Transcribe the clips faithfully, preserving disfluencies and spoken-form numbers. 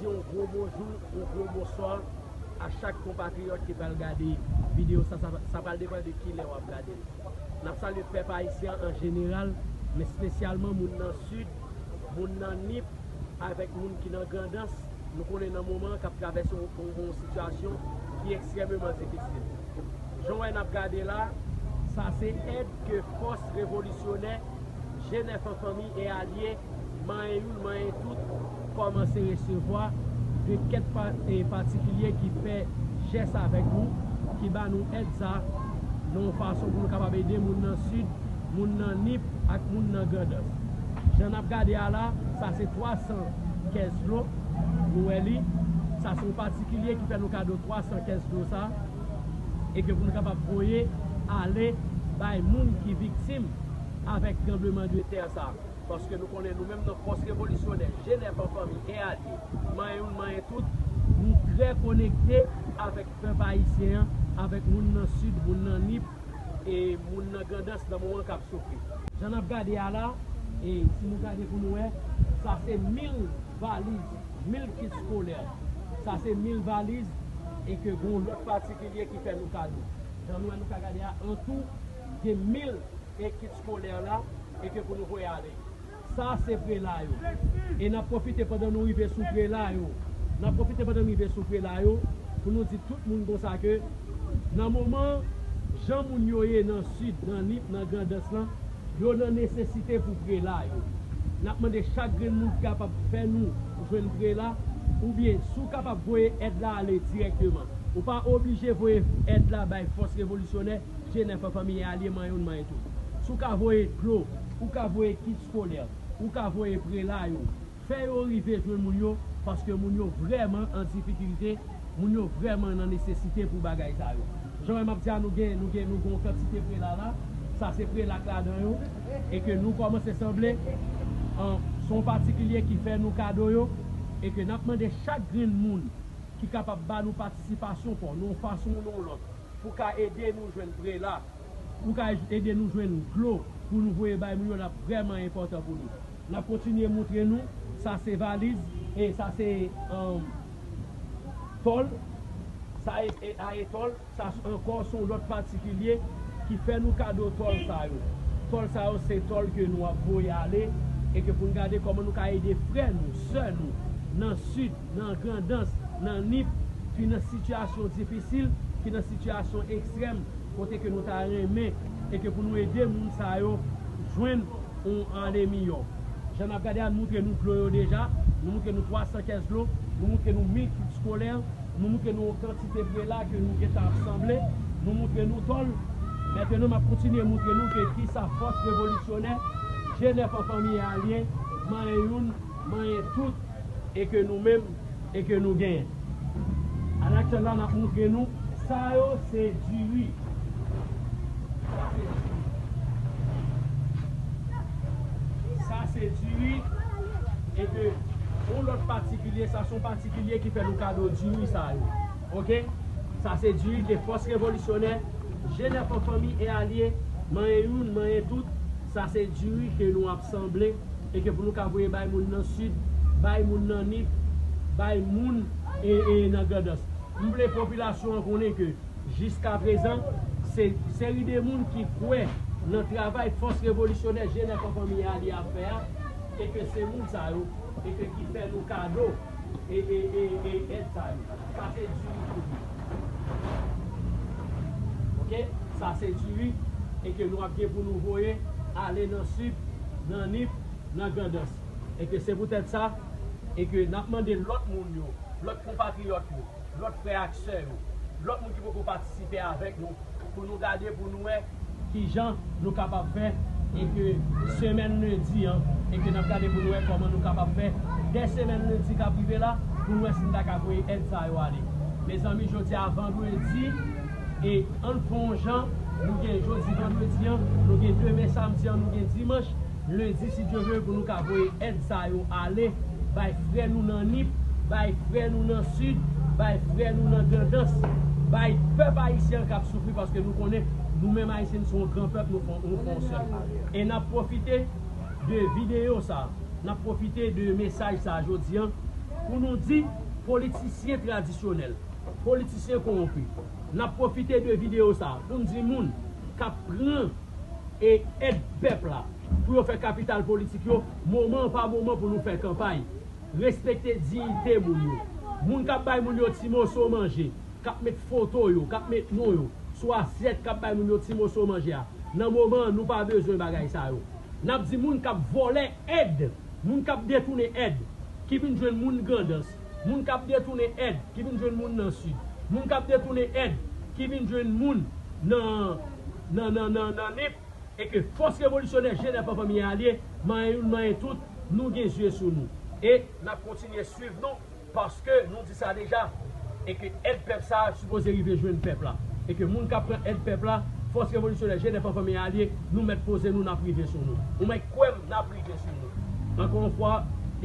Yon gwo bonjou, yon gwo bonswa a chak konpatriyòt ki pral gade videyo sa. Sa, sa pral depann de kilè w ap gade l. N ap salye pèp ayisyen an an jeneral, men espesyalman moun nan Sid, moun nan Nip, avèk moun ki nan Grandans. Nou konnen nan moman an k ap travèse yon, yon, yon sitiyasyon ki ekstrèmeman difisil. Jan w wè n ap gade la, sa se èd ke fòs revolisyonè G nèf an fanmi e alye, manyen youn, manyen tout, kòmanse resevwa de kèk pa, e, patikilye ki fè jès avèk nou, ki ba nou èd sa, nan yon fason pou nou kapab ede moun nan Sid, moun nan Nip ak moun nan Grandans. Jan n ap gade a la, sa se twa san kès dlo, nou wè li. Sa se yon patikilye ki fè nou kado twa san kès dlo sa, e ke pou nou kapab voye ale bay moun ki viktim avèk tranbleman de tè sa. Paske nou konnen nou menm nan fòs revolisyonè, G nèf an fanmi e alye, manyen youn, manyen tout, nou trè konekte avèk pèp ayisyen an, avèk moun nan Sid, moun nan Nip, e moun nan Grandans nan moman k ap soufri. Jan n ap gade a la, e si nou gade pou nou wè, sa se mil valiz, mil kit eskolè. Sa se mil valiz, e ke gon lòt patikilye ki fè nou kado. Jan nou wè nou ka gade a, antou, gen mil e kit eskolè la, e ke pou nou voye ale. Sa se prela yo. E n ap pwofite pandan nou rive sou prela yo. N ap pwofite pandan nou rive sou prela yo, pou nou di tout moun konsa ke nan moman jan moun yo ye nan Sid, nan Nip, nan Grandans lan, yo nan nesesite pou prela yo. N ap mande chak grenn moun ki kapab fè nou jwenn prela, oubyen si w kapab voye èd la ale dirèkteman. Ou pa oblije voye èd la bay fòs revolisyonè, G nèf an fanmi e alye, manyen youn, manyen tout. Si w ka voye dlo, ou ka voye kit eskolè, ou ka voye prela yo. Fè yo rive jwenn moun yo, paske moun yo vrèman an difikilte, moun yo vrèman nan nesesite pou bagay sa yo. Jan wè m ap di a, nou gen, nou gen, nou gen yon kantite prela la, sa se prela k ladan yo, e ke nou kòmanse sanble, an, se yon patikilye ki fè nou kado yo, e ke n ap mande chak grenn moun ki kapab ba nou patisipasyon pa w, nan yon fason ou nan yon lòt, pou ka ede nou jwenn prela, pou ka ede nou jwenn dlo, pou nou voye bay moun yo, l ap vrèman enpòtan pou nou. N ap kontinye moutre nou, sa se valiz, e sa se, um, tòl, sa e, e, a e tòl, sa ankò se yon lòt patikilye ki fè nou kado tòl sa yo. Tòl sa yo se tòl ke nou ap voye ale, e ke pou n gade kòman nou ka ede frè nou, sè nou, nan Sid, nan Grandans, nan Nip, ki nan sitiyasyon difisil, ki nan sitiyasyon ekstrèm, kote ke nou ta renmen, e ke pou nou ede moun sa yo jwenn yon ale miyò. Jan n ap gade a, nou moutre nou dlo yo deja, nou moutre nou twa san kès dlo, nou moutre nou mil kit eskolè, nou moutre nou yon kantite prela ke nou gentan ap sanble, nou moutre nou tòl. Mentnan, m ap kontinye moutre nou ke kisa fòs revolisyonè, G nèf an fanmi e alye, manyen youn, manyen tout, e ke nou menm, e ke nou genyen. Alaktyèl la, n ap moutre nou, sa yo se diri. Sa se diri. Sa se diri, e ke yon lòt patikilye, sa se yon patikilye ki fè nou kado diri sa yo. Oke? Sa se diri ke fòs revolisyonè, G nèf an fanmi e alye, manyen youn, manyen tout, sa se diri ke nou ap sanble, e ke pou nou ka voye bay moun nan Sid, bay moun nan Nip, bay moun, e, e, nan Grandans. M vle popilasyon an konnen ke jiskaprezan, se seri de moun ki kwè nan travay fòs revolisyonè G nèf an fanmi e alye ap fè a, e ke se moun sa yo, e ke ki fè nou kado e, e, e, e èd sa yo. Sa se diri pou nou. Oke? Sa se diri, e ke nou ap gen pou nou voye ale nan Sid, nan Nip, nan Grandans. E ke se poutèt sa, e ke n ap mande lòt moun yo, lòt konpatriyòt yo, lòt frè ak sè yo, lòt moun ki poko patisipe avèk nou, pou nou gade, pou nou wè kijan nou kapab fè, e ke semèn lendi an, e ke n ap gade pou nou wè kòman nou kapab fè, dè semèn lendi k ap rive la, pou nou wè si n ta ka voye èd sa yo ale. Mezanmi, jodi a vandredi, e ann fè yon jan, nou gen jodi vandredi an, nou gen demen samdi an, nou gen dimanch, lendi, si Dye vle, pou nou ka voye èd sa yo ale, bay frè nou nan Nip, bay frè nou nan Sid, bay frè nou nan Grandans, bay pèp ayisyen an k ap soufri, paske nou konnen, nou menm ayisyen, nou se yon gran pèp, nou fon, nou fon sèl. E n ap pwofite de videyo sa, n ap pwofite de mesaj sa jodi an, Pou nou di politisyen tradisyonèl, politisyen kowonpi. N ap pwofite de videyo sa a pou n di moun k ap pran e èd pèp la pou yo fè kapital politik yo, moman an pa moman pou nou fè kanpay. Respekte diyite moun yo. Moun k ap bay moun yo ti moso manje, k ap met foto yo, k ap met non yo sou asyèt, k ap bay moun yo ti moso manje a, nan moman an, nou pa bezwen bagay sa yo. N ap di moun k ap vòlè èd, moun k ap detounen èd, ki vin jwenn moun Grandans, moun k ap detounen èd, ki vin jwenn moun nan Sid, moun k ap detounen èd, ki vin jwenn moun nan, nan, nan, nan, nan Nip, e ke Fòs Revolisyonè Jenèf an Fanmi Alye, manyen youn, manyen tout, nou gen zye sou nou. E n ap kontinye swiv nou, paske nou di sa deja, e ke èd pèp sa a sipoze rive jwenn pèp la. E ke moun k ap pran èd pèp la, Fòs Revolisyonè Jenèf an Fanmi Alye, nou mèt poze nou, n ap rive sou nou. Ou mèt kwè m, n ap rive sou nou. Ankò yon fwa,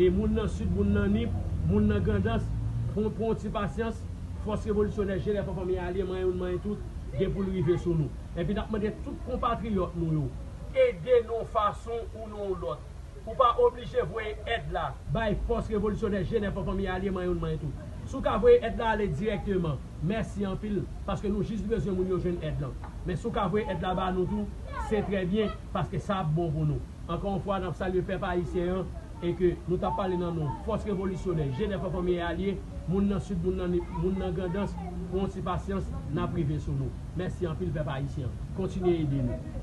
e moun nan Sid, moun nan Nip, moun nan Grandans, pran, pran yon ti pasyans, Fòs Revolisyonè Jenèf an Fanmi Alye, manyen youn, manyen tout, gen pou l rive sou nou. Epi n ap mande tout konpatriyòt nou yo, ede nou yon fason ou yon lòt. Ou pa oblije voye èd la bay Fòs Revolisyonè Jenèf an Fanmi Alye, manyen youn, manyen tout. Si w ka voye èd la ale dirèkteman, mèsi anpil, paske nou jis bezwen moun yo jwenn èd lan. Men si w ka voye èd la ba nou tou, se trè byen, paske sa ap bon pou nou. Ankò yon fwa, n ap salye pèp ayisyen an, e ke nou t ap pale nan non Fòs Revolisyonè Jenèf an Fanmi Alye, moun nan Sid, moun nan Nip, moun nan Grandans, pran yon ti pasyans, n ap rive sou nou. Mèsi anpil, pèp ayisyen an. Kontinye ede nou.